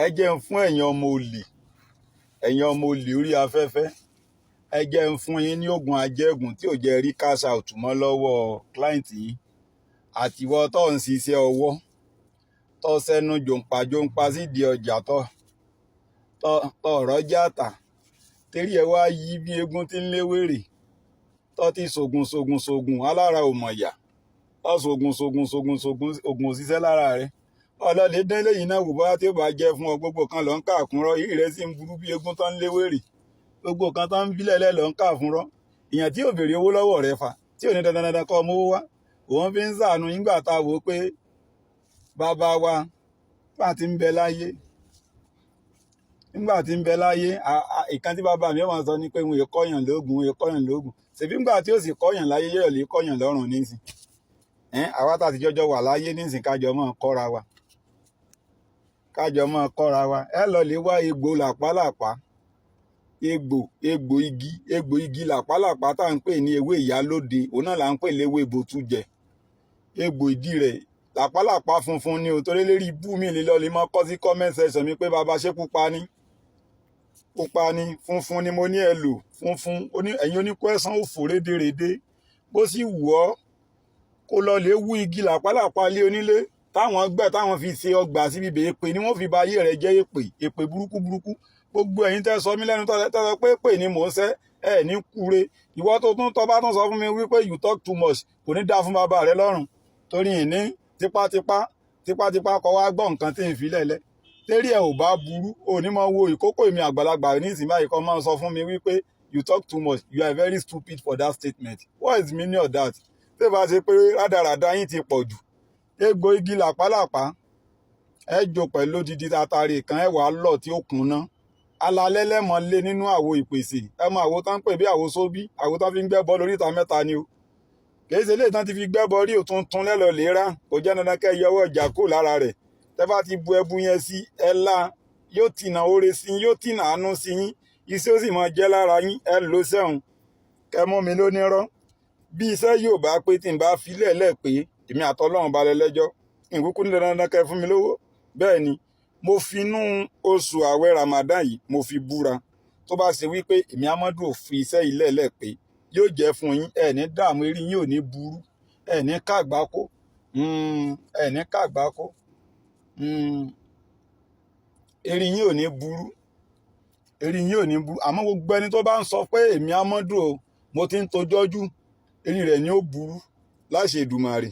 Ẹ jẹ́ ń fún ẹ̀yin ọmọ olè, ẹ̀yin ọmọ olè orí afẹ́fẹ́, ẹ jẹ́ ń fún yín ní oògùn ajẹ́gùn tí ò jẹ́ rí cash out mọ́ lọ́wọ́ client yín. Àtiwọ́ tó ń ṣiṣẹ́ ọwọ́, tó sẹ́nu jòǹpàjòǹpà sídìí ọjà, tó ọ̀rọ̀ jáàtà torí ẹ wá yí bí eégún tí ń léwèrè, tó ti ṣògùn ṣògùn ṣògùn, alára ò mọ̀yà, tó ṣògùn ṣògùn ṣògùn ṣògùn, ògùn òṣìṣẹ́ lára rẹ̀. Ọlọ́lẹ̀ dán lẹ́yìn náà wò bóyá tí ó bá jẹ́ fún ọ. Gbogbo kan ló ń kà kúnrọ́, ìrì rẹ̀ sì ń burú bí eégún tó ń léwèrè. Gbogbo kan tó ń bílẹ̀ lẹ́ ló ń kà fúnrọ́. Ìyẹn tí ò béèrè owó lọ́wọ́ rẹ̀ fa, tí ò ní dandan dandan kọ́ ọmọ owó wá, òun fi ń sàánú nígbà tá a wò ó pé bàbá wa nígbà tí ń bẹ láyé, nígbà tí ń bẹ láyé, ìkan tí bàbá mi máa sọ ni pé wọn ò kọ́yàn lóògùn, wọn ò kọ́yàn lóògùn. Ṣèbí ńgbà tí ó sì kọ́yàn láyé, yóò lè kọ́yàn lọ́rùn nísìn. Àwa tá a ti jọjọ wà láyé nísìn, kájọ máa kọ́ra wa, kájọ máa kọ́ra wa. Ẹ lọ lè wá egbò làpálàpá, egbò igi, egbò igi làpálàpá tá à ń pè ní ewé ìyálóde, òun náà là ń pè léwé bòtújẹ. Egbò ìdí rẹ̀ làpálàpá funfun ni o. Torí lérí ibú mi lè lọ lè mọ kọ́ sí comment section mi pé bàbá, ṣé pupa ni? Pupa ni? Funfun ni mo ní ẹ lò, funfun. Ẹ̀yin oníkwẹ́sán òfò rédèrèdè, bó sì wù ọ́ kó lọ lè wú igi làpálàpá lé onílé táwọn gbẹ́, táwọn fi ṣe ọgbà síbi bèè pè ní wọ́n fi ba ayé rẹ̀ jẹ́. Èpè, èpè burúkú burúkú. Gbogbo ẹ̀yin tẹ́ sọ mí lẹ́nu, tẹ́ sọ pé pè ní mò ń sẹ́ ẹ̀ ní kúre. Ìwọ tó tún tọ́ bá tún sọ fún mi wípé "You talk too much", kò ní dáa fún bàbá rẹ lọ́rùn, torí ìní tipátipá tipátipá kọ́ wá gbọ́ nǹkan tí ń fi lẹ́lẹ́. Tẹ́rí ẹ̀ ò bá burú, ò ní mọ wo ìkókó èmi àgbàlagbà nísìnyí báyìí kọ́ máa sọ fún mi wípé "You talk too much". You are very stupid for that statement. What is the meaning of that? Tí ẹ bá ṣe pé rádaràda yín ti pọ̀ jù. Egbò igi làpálàpá, ẹ jò pẹ̀lú odidi atare kan, ẹ wàá lọ tí ó kúnná. Alalẹ́ lẹ́mọ̀ lé nínú àwo ìpèsè. Ẹ mọ àwo tán ń pè bí àwo sóbí, àwo tán fi ń gbẹ́bọ lóríta mẹ́ta ni o. Kìí ṣe léyìí tán ti fi gbẹ́bọ rí òtún tún lẹ́lọ lè rà. Kò jẹ́ dandan kẹ́ yọ ọwọ́ ìjà kó lára rẹ̀. Tẹ́ bá ti bu ẹbu yẹn sí ẹ lá, yóò tìnà oore sí yín, yóò tìnà àánú sí yín, iṣẹ́ ó sì máa jẹ́ lára yín. Ẹ lò sẹ́hùn kẹ́ mú mi lónírọ́. Bí iṣẹ́ yóò bá pé, tí n bá fi lẹ́ẹ̀lẹ́ pé èmi àtọlọ́run balẹ̀ lẹ́jọ́, ìkúkú ní dandan kẹ́ fún mi lówó. Bẹ́ẹ̀ ni mo finú oṣù àwẹ̀ Ramadan yìí mo fi búra, tó bá ṣe wípé èmi Amadu ò fi iṣẹ́ yìí lẹ́ẹ̀lẹ́ pé yóò jẹ́ fún yín, ẹ ní dààmú, eré yín ò ní burú, ẹ ní kàgbákò, ẹ ní kàgbákò, eré yín ò ní burú, eré yín ò ní burú. Àmọ́ gbogbo ẹni tó bá ń sọ pé èmi Amadu o mo ti ń tojọ́jú, eré rẹ̀ ni ó burú láṣẹ Èdùmàrè.